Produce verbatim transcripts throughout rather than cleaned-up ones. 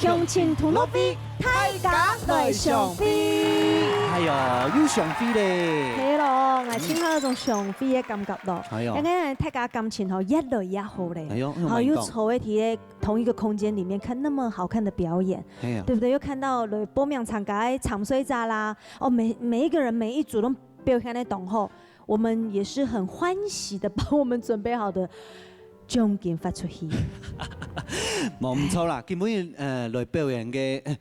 鄉親同樂會，大家來相會。哎喲，又相會咧。係咯，𠊎盡好該種相會个感覺咯。哎喲。因為大家感情吼越來越好咧。哎喲，然後又坐在同一個空間裡面看那麼好看的表演，哎呀。對不對？又看到來報名參加个參賽者啦，哦，每，每一個人每一組都表現得當好，我們也是很歡喜的把我們準備好的獎金發出去。無毋著啦，今晡日，呃，來表演个，呃，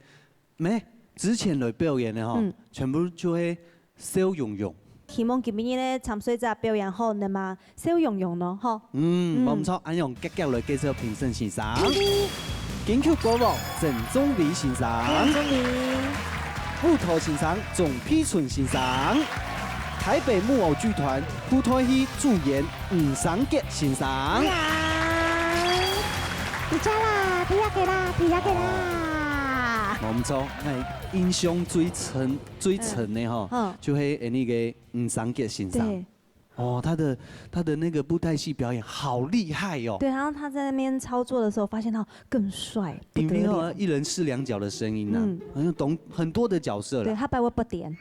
無，之前來表演个吼，嗯。全部就係笑容容。希望今晡日个參賽者表演好，那麼笑容容咯，吼。嗯，嗯。無毋著，恁樣遽遽來介紹評審先生。金曲歌王鄭宗理先生。鄭宗理。舞蹈先生鍾佩純先生。台北木偶劇團布袋戲主演吳商傑先生。你好。在這啦，在這个啦，在這个啦。無毋著，𠊎印象最深，最深个吼，嗯。嗯。就係，欸，那個吳商傑先生。對。 哦，他的，他的那個布袋戲表演好厲害哦。對，然後他在那邊操作的時候，發現他更帥，不得了。因為哦，一人飾兩角的聲音啊，嗯。好像懂很多的角色了。對，他把我不點。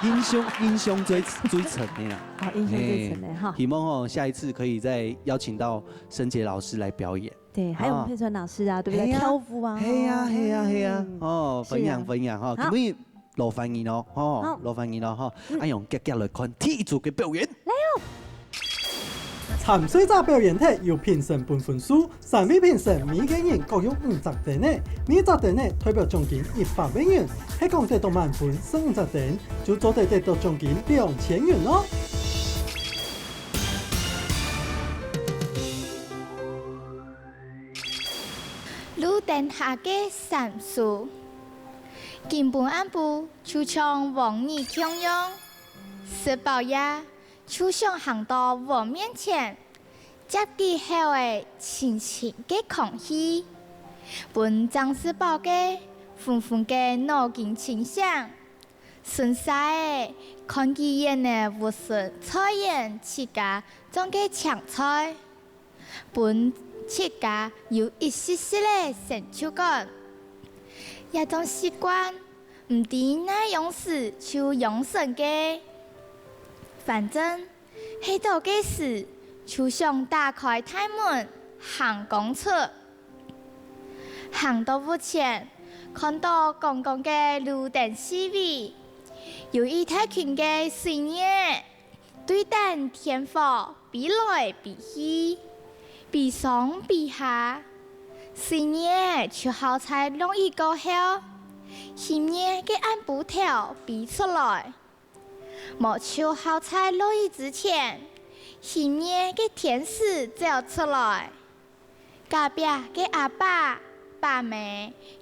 印象，印象最，最深的啦。好，印象最深的哈。嘿，希望哦，下一次可以再邀請到沈婕老師來表演。對，還有我們佩純老師啊，哦。對不對？嘿呀，跳舞啊，嘿呀，嘿呀，嘿呀。嗯。哦，是啊。分享，分享哈。好。今晡日 勞煩你囉，吼，好。勞煩你囉，吼。嗯。恁樣遽遽來看第一組个表演。來哦！參賽者表演忒，由評審分分數，三位評審每個人各有五隻燈仔，每隻燈仔代表獎金一百個銀，係講得到滿分十五隻燈，就做得得到獎金兩千銀囉。路燈下个山蘇。 今晡暗晡就像往日共樣，食飽夜就想行到門面前，接幾口仔清新个空氣，分正食飽个昏昏个腦筋清醒。順續仔看幾眼仔屋脣菜園自家種个青菜。 分自家有一息息个成就感。這種習慣，毋知哪央時就養成个。反正，歇著个時，就想打開大門，行公出。行到屋前，看到光光个路燈四圍，有一大群个水鳥， 對等電火飛來飛去，飛上飛下。水鳥就好在落雨過後，暝夜个暗晡頭飛出來，無就好在落雨之前，暝夜个天使走出來。 隔壁个阿爸、爸姆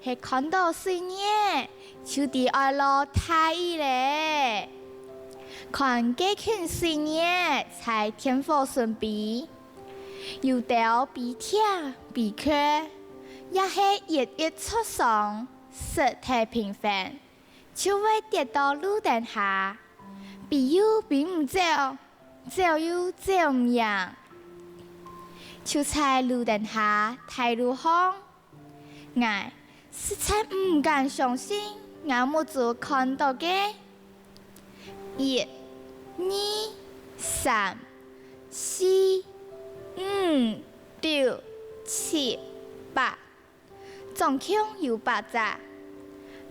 係看到水鳥，就知愛落大雨咧。看該群水鳥在電火脣飛，有兜飛忒飛去，也係一一著傷，失忒平衡， 就會跌到路燈下，飛又飛毋走，走又走毋贏。就在路燈下大路項，𠊎實在毋敢相信𠊎目珠看著个。一、二、三、四、五、六、七、八， 總共有八隻。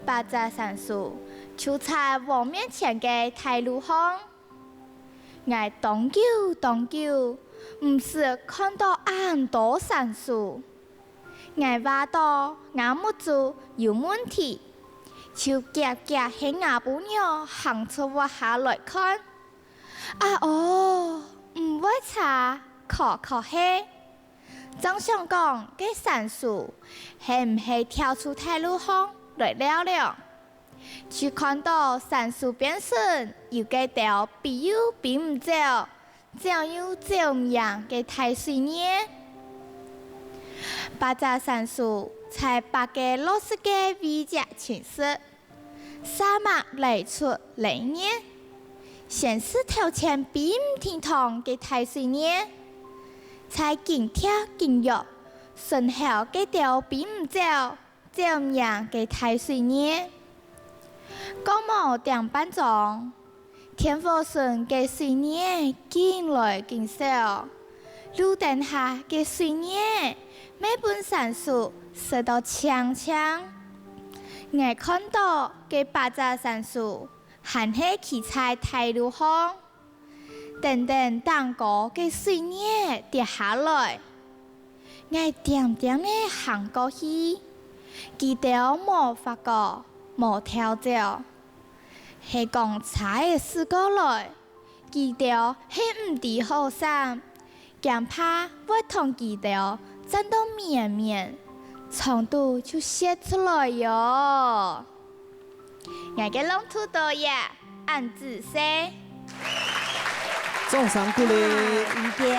八隻山蘇就在𠊎面前个大路項。𠊎當久當久，毋識看著恁多山蘇。𠊎話著𠊎目珠有問題，就遽遽喊吾餔娘行出屋下來看。啊哦，毋會差，確確係。 正想講該山蘇係毋係跳出大路項來尞尞，就看著山蘇邊脣有該兜飛又飛毋走，走又走毋贏个大水鳥。八隻山蘇在八个落實个位置尋食。 沙漠來出冷熱，先係頭前飛毋停動个大水鳥，在緊貼緊逐，順後該兜比毋走、走毋贏个大水牛。過無點半鐘，天火脣个水牛緊來緊少，路燈下个水牛乜分山豬食到淨淨。𠊎看著該八隻山豬還係企在大路項， 等等頂高个水牛跌下來。𠊎恬恬仔行過去，佢兜無發覺，無跳走。係講車仔駛過來，佢兜係毋知好閃，驚怕會同佢兜輾到綿綿，腸肚就洩出來喲。 𠊎个朗讀導演恁仔細。掌聲鼓勵。雲杰。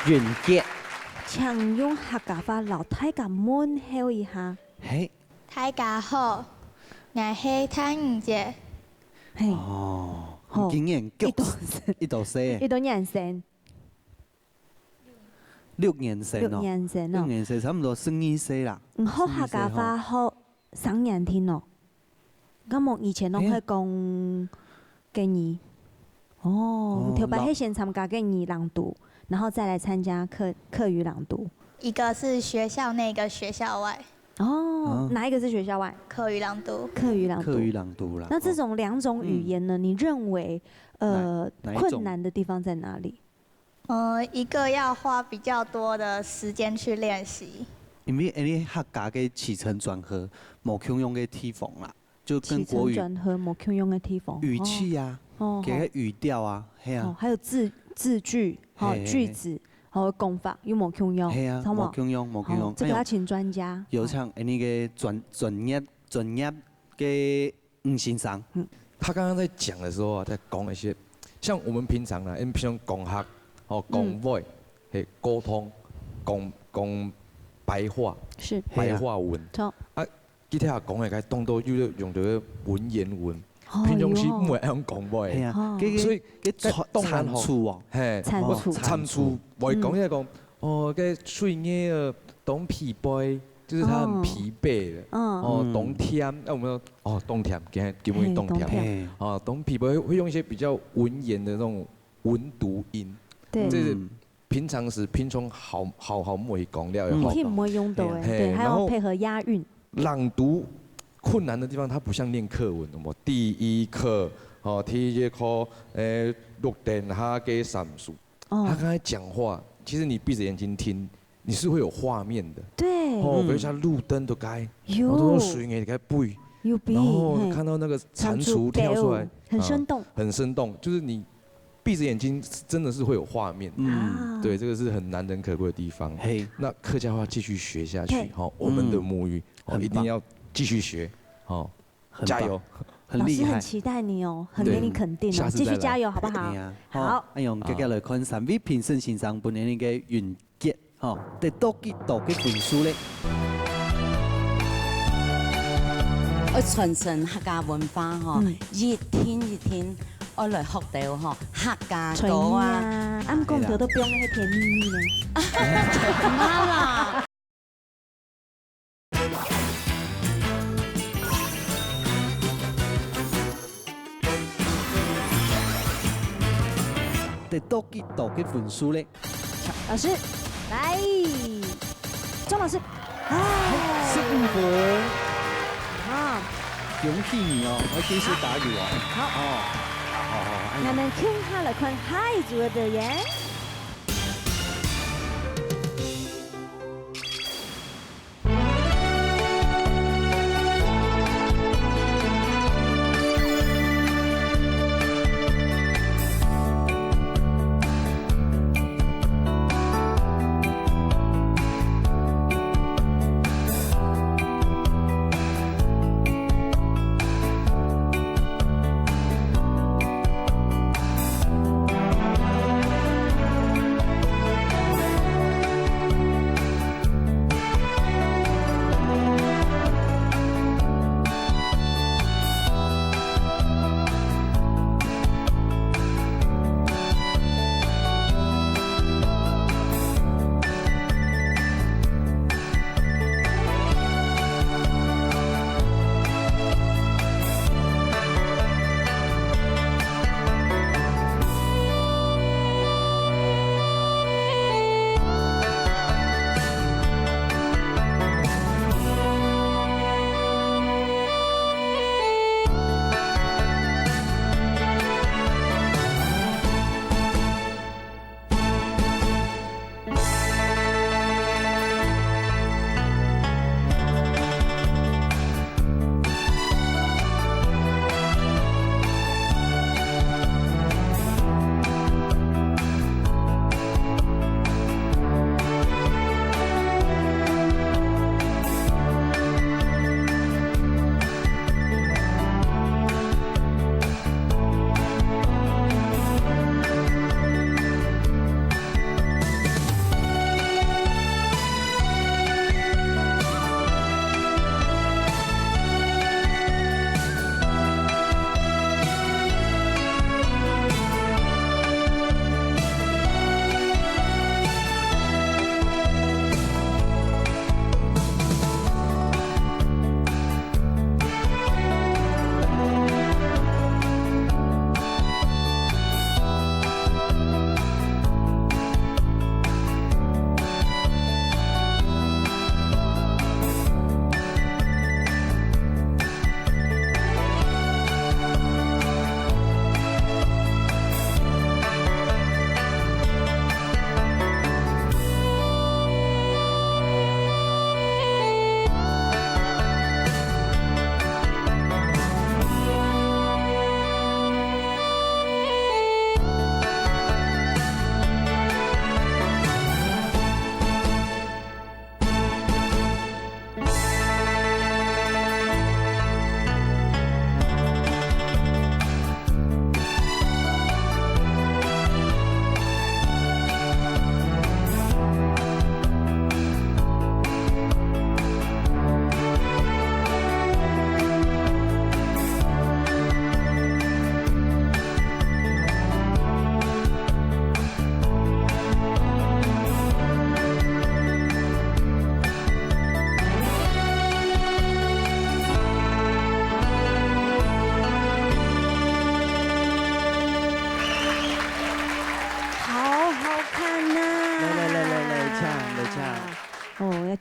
雲杰。請用客家話摎大家問候一下。嘿。大家好，𠊎係大魚姐。嘿。哦，好。你今年幾，幾多歲？幾多歲？幾多年生？ 六年生哦。六年生哦。六年生，差不多十二歲啦。嗯，學客家話學三年定哦。該麼以前攏會講客語。哦，哦，頭擺係先參加客語朗讀，然後再來參加客，客語朗讀。一個是學校內，一個學校外。哦，哦。哪一個是學校外？客語朗讀。客語朗讀。客語朗讀啦。那這種兩種語言呢，哦。嗯。你認為，呃，哪，哪一種？困難的地方在哪裡？ 呃，一個要花比較多的時間去練習。因為，因為客家个起承轉合無共樣个地方啦，就跟國語起承轉合無共樣个地方。語氣啊，哦。哦，佢个語調啊，係啊。哦，還有字，字句，吼，嘿，嘿，嘿。句子，吼，講法又無共樣，係啊，著無？無共樣，無共樣。哦，這個要請專家。哎喲，有請，欸，那個專，專業，專業个 嗯，先生。嗯。他剛剛在講的時候啊，在講一些，像我們平常啊，因為平常講客，哦，嗯。講話，嘿，溝通，講，講白話，是。白話文。著。啊，佢頭下講的，該當多又用到文言文，哦，平常時毋會恁樣講話的。係啊，哦。該，該，所以，該，該當難吼。產出哦。嘿，產出。哦，產出，我講起來講，嗯。 哦，該水牛啊，當疲憊，就是他很疲憊了。哦。哦，嗯。當悿，啊，我們說，哦，當悿，今天，今天當悿。嘿，當悿。嘿。哦，當疲憊，會，會用一些比較文言的那種文讀音。對。這是平常時，嗯。平常好，好，好，毋會講了，嗯。好講。一定毋會用到的，嘿，對，還要配合押韻。然後朗讀困難的地方，它不像念課文，什麼第一課，哦，第一課，誒，綠燈下个山豬。 哦。他剛才講話，其實你閉著眼睛聽，你是會有畫面的。對。哦，嗯。比如像路燈都該，有。然後都是水牛在該飛，有飛，然後嘿。看到那個蟾蜍跳出來，蟾蜍，很生動。啊，很生動，就是你閉著眼睛，真的是會有畫面。嗯。啊。對，這個是很難能可貴的地方。嘿。那客家話繼續學下去，嘿。哈，我們的母語，嗯。哦，很棒。一定要繼續學，哦。 很棒，加油。很厲害。老師很期待你哦，很給你肯定哦，對，下次再來。繼續加油，好不好？哎呀，好。好，哎喲，接下來看三位評審先生分你个雲杰，吼，得到幾多个分數咧？愛傳承客家文化吼，嗯。一定一定愛來學到吼，客家歌啊。傳承啊，啊，毋過毋曉得放个甜蜜蜜呢。毋好啦。 得到幾多个分數咧？老師，來，鍾老師，哎。十五分。好。恭喜你哦，要繼續加油哦。好。哦，好，好，好，哎呀。那我們共下來看下一組的表演。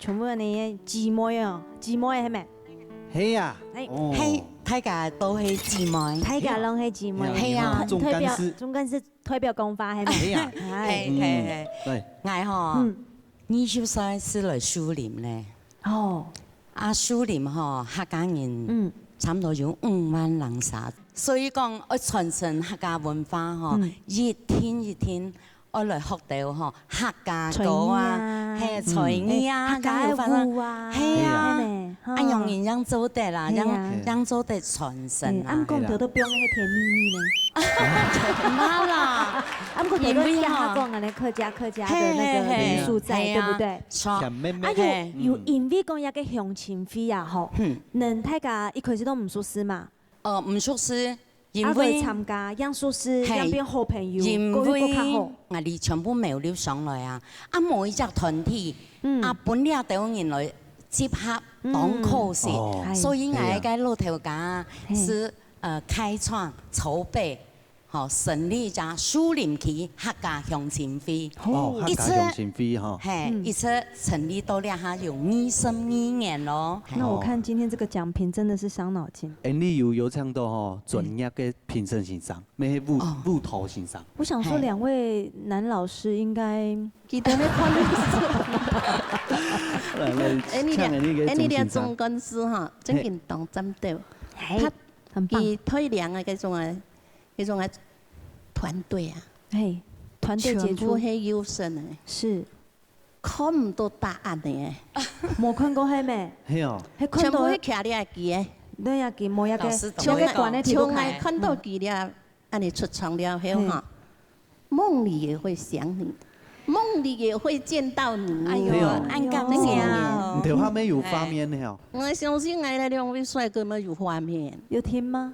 全部恁呢姊妹哦，姊妹係無？係啊，哎，哦，係，大家都係姊妹。大家攏係姊妹，係啊，係啊。總幹事，代表，總幹事代表講話係無？係啊，哎，嗯，係，係，係。對，𠊎吼，嗯，二十歲係來樹林咧。哦，啊，樹林吼，客家人，嗯，差毋多有五萬人儕，所以講愛傳承客家文化吼，嗯，一定一定 愛來學到吼，客家歌啊，才藝啊，係，才藝啊，嗯，哎，客家个舞啊，客家有發展，係啊，係呢，恁樣人正做得啦，係啊，正，正做得傳承啊。哎，恁講到都變个甜蜜蜜呢。毋怕啦，恁講到都變下講恁呢客家，客家的那個元素在，係，係，係，對不對？係啊，甜蜜蜜。啊，有，有因為講一個鄉親會啊，吼，嗯，恁大家一開始都毋熟識嘛， 呃，毋熟識，因為啊，會參加，樣熟識，係，樣變好朋友，因為過去過較好。𠊎俚全部苗栗上來啊，啊，無一隻團體，嗯，啊，分這兜人來集合，嗯，當可惜。哦，所以𠊎个老頭家係，係，呃，開創、籌備，吼，成立一隻樹林區客家鄉親會。哦，客家鄉親會吼。係，嗯，一直成立到這下有二十二年咯。那我看今天這個獎品真的是傷腦筋。 𠊎俚有邀請到吼，專業个評審先生，乜係舞，哦，舞蹈先生。我想說，嘿，兩位男老師應該，佢等咧看你。來，來，哎，你倆，請𠊎俚个總先生。哎，你倆總幹事哈，真正當讚的。嘿，他，很棒。佢帶領个這種啊，這種啊，團隊啊，嘿，團隊傑出。全部係優勝的。是。 看毋到答案呢。無看過係無？係哦。係看到全部係徛這支个。對啊，佢無一個，老師懂，無一個管个題目。像𠊎看到佢這，恁呢出場了後哈，嗯，夢裡也會想你，夢裡也會見到你。哎喲，對哦。恁感謝哦。你頭下面有畫面呢哦。我相信𠊎這兩位帥哥們有畫面。有甜嗎？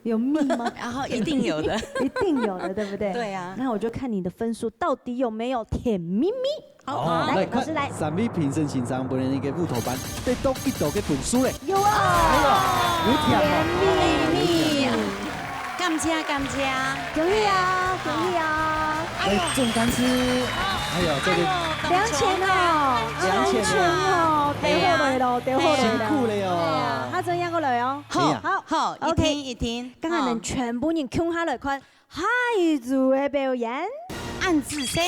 有蜜嗎？然後一定有的。一定有的，對不對？對啊。那我就看你的分數到底有沒有甜蜜蜜。 好，好，來，來，老師來。看三位評審先生分你个烏托邦得到幾多个分數咧？有啊。哎喲，有甜哦。甜蜜蜜。感謝，感謝。恭喜啊，恭喜啊。來，總幹事。哎喲，這個，哎喲，兩千哦，兩千哦，兩千哦，得好來咯，得好來咯。辛苦了哦。哎呀，他怎樣過來哦？好，哎呀。好，好，一定，OK，一定。剛剛恁全部人共下來看， 下一組个表演。恁仔細。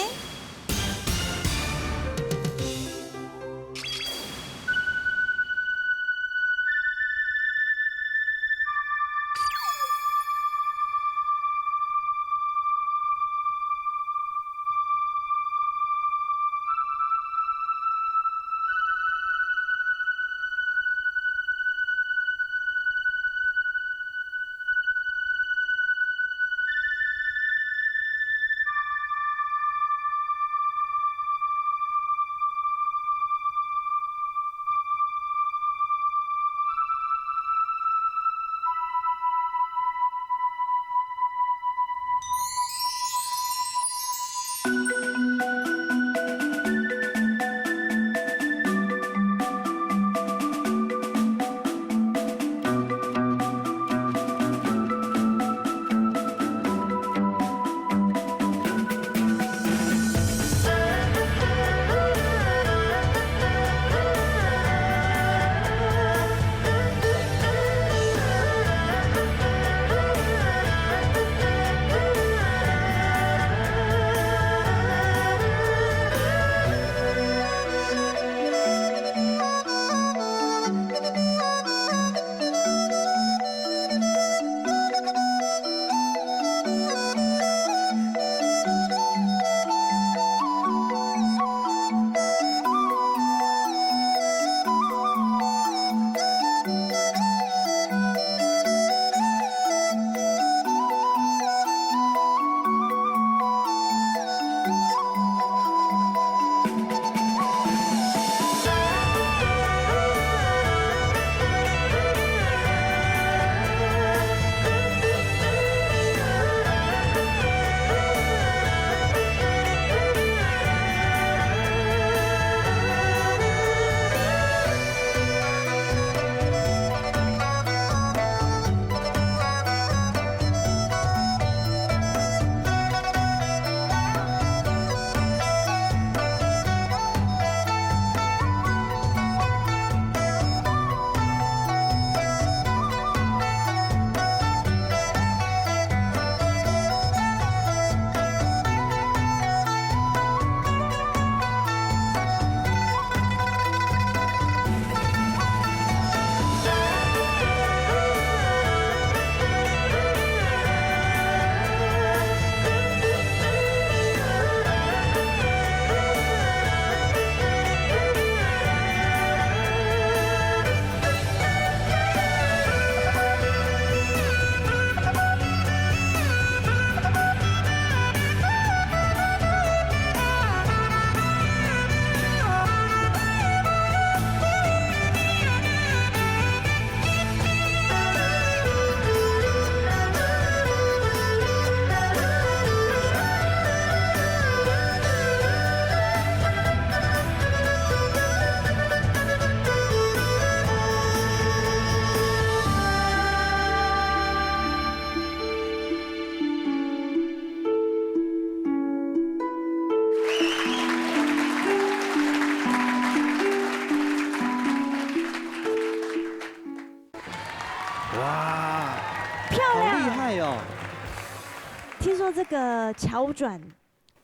个巧转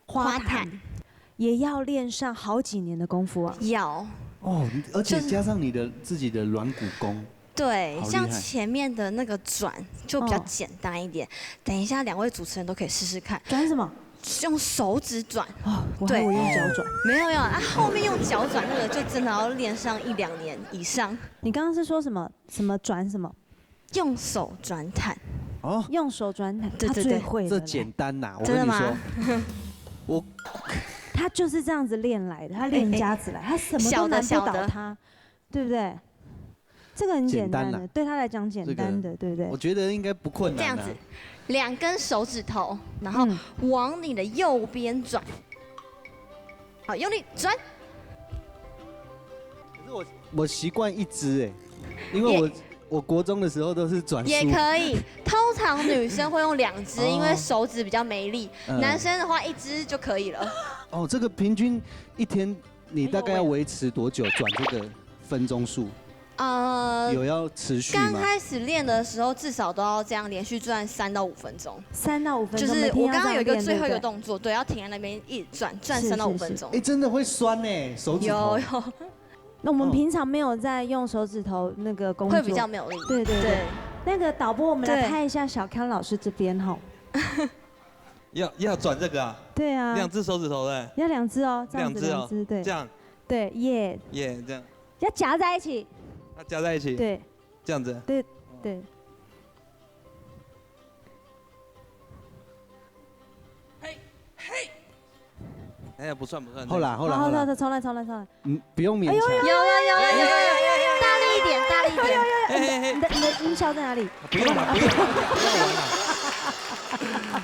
花花弹弹，也要练上好几年的功夫啊。要。哦，而且就是加上你的自己的软骨功，对，好厉害像前面的那个转就比较哦简单一点。等一下两位主持人都可以试试看，转什么？用手指转。哦，我还对以为用脚转。没有没有啊，后面用脚转那个就真的要练上一两年以上。你刚刚是说什么？什么转什么？用手转弹，哦，用手转弹，对对对他最会了啦。这简单呐，我真的吗跟你说，我他就是这样子练来的，他练家子来，他什么都难不倒他，对不对？这个很简单的，简单啊对他来讲简单的，对不对我？觉得应该不困难啊。这样子，两根手指头，然后嗯往你的右边转，好，用力转。可是我我习惯一只哎，因为我我国中的时候都是转书，也可以。通常女生会用两只，哦因为手指比较没力。嗯男生的话一只就可以了。哦，这个平均一天你大概要维持多久转这个分钟数？呃，有要持续吗？刚开始练的时候，至少都要这样连续转三到五分钟。三到五分钟，就是每天要我刚刚有一个最后一个这样练，对不对？动作，对，要停在那边一直转，转是三到五是是分钟。哎，真的会酸呢，手指头有。有，那我们平常没有在用手指头那个工作，会比较没有力。对对对对。那个导播，我们来对拍一下小康老师这边哈，要要转这个啊，对啊，两只手指头的，要两只哦，这样子两只哦两只，对这样对耶，耶，这样，要夹在一起，它夹在一起，对这样子，对对，嘿嘿，哎呀，不算不算，好啦，好啦，好好，好啦，好，重来，重来，重来。嗯，不用勉强。哎呦有了有了有了有了，大力一点，大力一点。嘿嘿嘿，你的你的音效在哪里？不用了，不用了，不要玩了。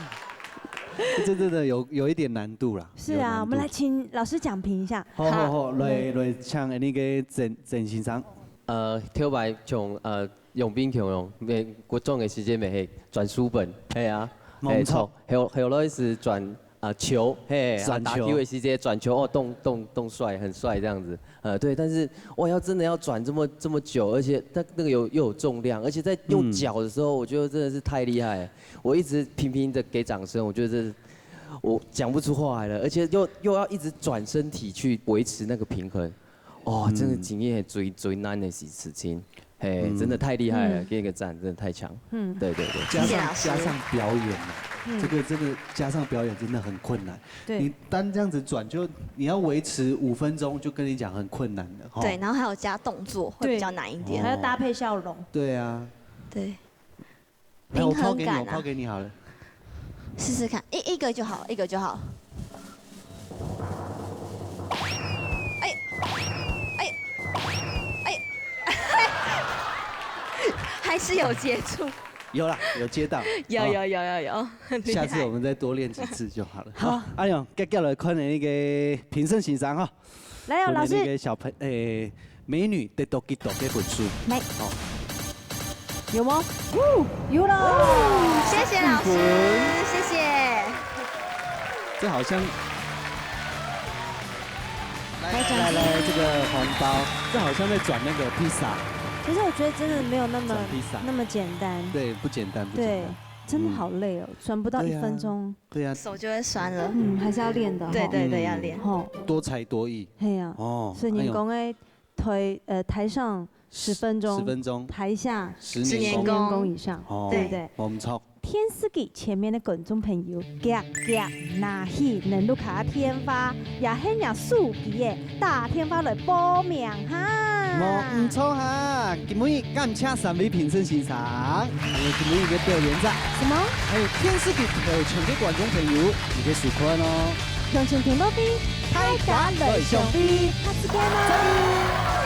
这真的有有一点难度啦。是啊，有难度我们来请老师讲评一下。好好好，来来，请那个曾曾先生。呃，頭擺像呃楊炳強哦，國中个時節乜係轉書本，係啊，冇錯係，後後來係轉啊球，係啊，轉球打球个時節轉球，哦，當當當帥，很帥這樣子。呃，對，但是哇，要真的要轉這麼這麼久，而且它那個有又有重量，而且在用嗯腳的時候，我覺得真的是太厲害了。我一直頻頻的給掌聲，我覺得這是我講不出話來了，而且又又要一直轉身體去維持那個平衡。哦，嗯真的經驗最最難的事事情，嘿，嗯真的太厲害了，嗯給你個讚，真的太強。嗯，對對對，加上谢谢老师加上表演嘛，嗯这个真的加上表演真的很困难。对你单这样子转，就你要维持五分钟，就跟你讲很困难的哈。对，然后还有加动作会比较难一点。还要搭配笑容。对啊，对，来，我平衡感啊抛给你，我抛，给你好了。试试看，一一个就好，一个就好。哎，哎，哎，还是有接触，有啦，有接到。有好有有有有，很厉害下次我们再多练几次就好了。好，哎呦，接下来看那个评审先生哈，来哦，老师，那个小朋诶，美女得到几多个分数？来，好，有吗？有了。谢谢老师，谢谢。这好像。来来来，这个红包，这好像在转那个披萨，其实我觉得真的没有那么转披萨那么简单。对，不简单，不简对单，，真的好累哦，转不到一对啊分钟。对啊，手就会酸了。嗯，还是要练的哈。对对对，要练。吼，多才多艺。嘿呀，哦所以你讲的台呃台上十分钟，十分钟，台下十十年年功。功年功以上，哦对不对？我们超电视机前面的观众朋友，夹夹拿起你屋下电话，也係你手机个，打电话来报名哈。无毋错哈，今日感谢三位评审先生，还有今日个表演者，什么？还有电视机头前的观众朋友，你个收看哦。用心听落去，大家来相比，下次见啦。